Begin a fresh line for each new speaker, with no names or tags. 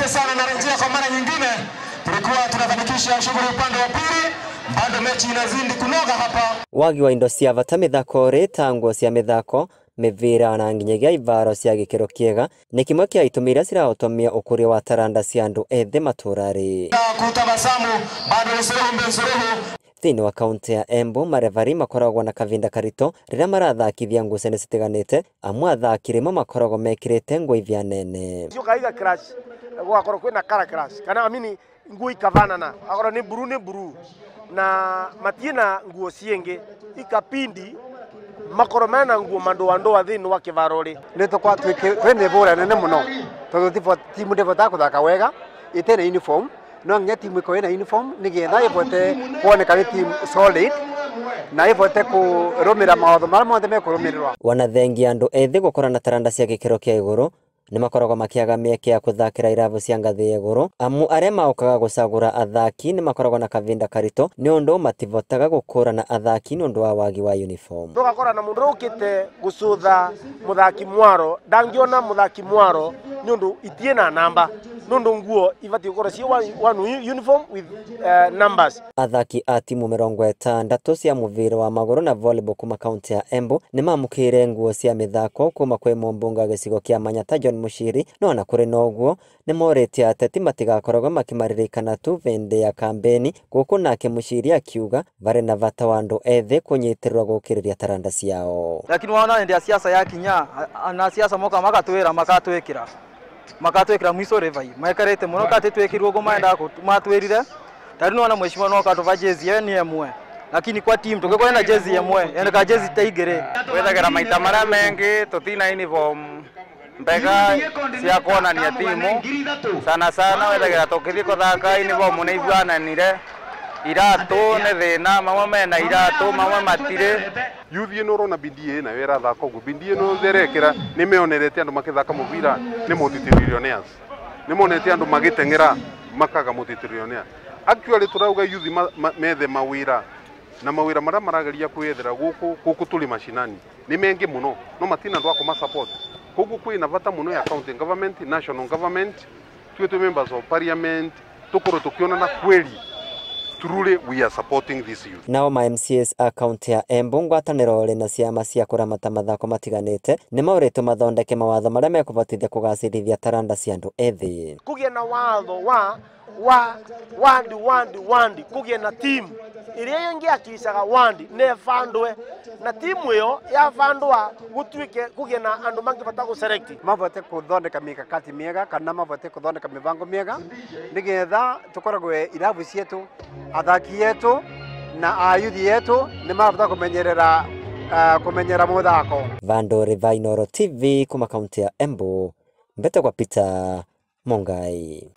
Asante sana, narejea kwa mara nyingine. Tulikuwa tunafanikisha shughuli upande wa pili, bado mechi inazidi kunoga hapa.
Wagi wa indo cia bata mithako ri ta nguo cia mithako mivira na nginyagia ivaro cia gikiro kiega ni kimwe kia itumi iria cirahotomia ukuria wa taranda cia andu ethi maturari.
Kutabasamu bado ni suluhu mbele suluhu.
Thiini wa kaunti ya Embu marevari makoragwo na kavinda karito riria marathakithia ngucanio citiganite, amwe athaki rimwe makoragwo mekirite nguo ivyanene.
Ukaiga crash gwakorwo kwina kara crash kana amini nguo ikavanana akorwo ni buru ni buru na matiena nguo ciingi ikapindi makorwo mena nguo mandoandoa thiini wa kivaro ri
ni tukwa twine bura nene muno tondu timu ndivota kuthaka wega itene uniform no nginya timu ikorwo ina uniform nigetha ivote kuoneka ni timu solid na ivote kurumira mawatho maria mothe mekurumirirwa.
Wana thengia andu ethi gukora na taranda cia gikiro kia iguru ni makoragwo makiaga mieke ya kuthakira irabu cia ngathi ya iguru, amu aria maukaga gucagura athaki ni makoragwo na kavinda karito ni undu mativotaga gukurana athaki ni undu wa wagi wa uniform.
Tugakora na mundu ukite gucutha muthaki mwaro ndangiona muthaki mwaro ni undu itie na namba nundu nguo ibati gukorwo ci one uniform with numbers.
Athaki a timu 60 cia muvira wa maguru na volleyball kuma kaunti ya Embu ni mamukire nguo cia mithako kuma kwi mumbunge wa gicigo kia Manyata John Muchiri, no ona kuri noguo ni moritie ateti matigakoragwo makimaririkana tu vindi ya kambeni guku, nake Muchiri akiuga vari na bata wa andu ethi kunyitirwa gukiriria taranda ciao.
Lakini waona ndia siasa ya kinya na siasa moka makatwira makatwikira mwiso revai maekarete muno kati twikirwo go maenda matwirire tari nona mheshimiwa no katuva jezi ye ni emwe, lakini kwa team tungekuwa na jezi emwe yani ka jezi taigere
wethagira maita maria mengi tutina uniform mbega cia kuonania timu sana sana wethagira tukithie kuthaka uniform ni ivyananire iratu ni thina mamwe mena iratu mamwe matire.
Yuthi ino urona bindii ina wera thaka uguo bindii ino therekera ni meonerete andu makithaka muvira ni multi-trillionaires ni monete andu magiteng'era makaga multi-trillionaire. Actually turauga yuthi methe mawira na mawira maria marageria kwiyethera guku guku tuli mashinani ni mengi muno no matina andu akuma support koguo kwina bata muno ya county government, national government, twi members of parliament tukorwo tukionana kweli truly we are supporting this youth.
Nao ma MCAs a kaunti ya Embu ngwataniro ri na ciama cia kuramata mathako matiganite ni mauritwo mathondeke mawatho maria mekuvotithia kugacirithia taranda cia andu ethi.
Kugie na watho wa wandi wandi wandi kugie na timu iria ingiakicaga wandi ne bandwe na timu iyo ya bandwa gutuike kugie na andu mangibata guselect
mavote kuthondeka mikakati miega kana mavote kuthondeka mibango miega nigetha tukoragwe irabu cietu athaki yetu na ayuthi yetu ni marabota kumenyerera kumenyera muthako.
Vandori Vainoro TV kuma kaunti ya Embu, mbete kwa Peter Mungai.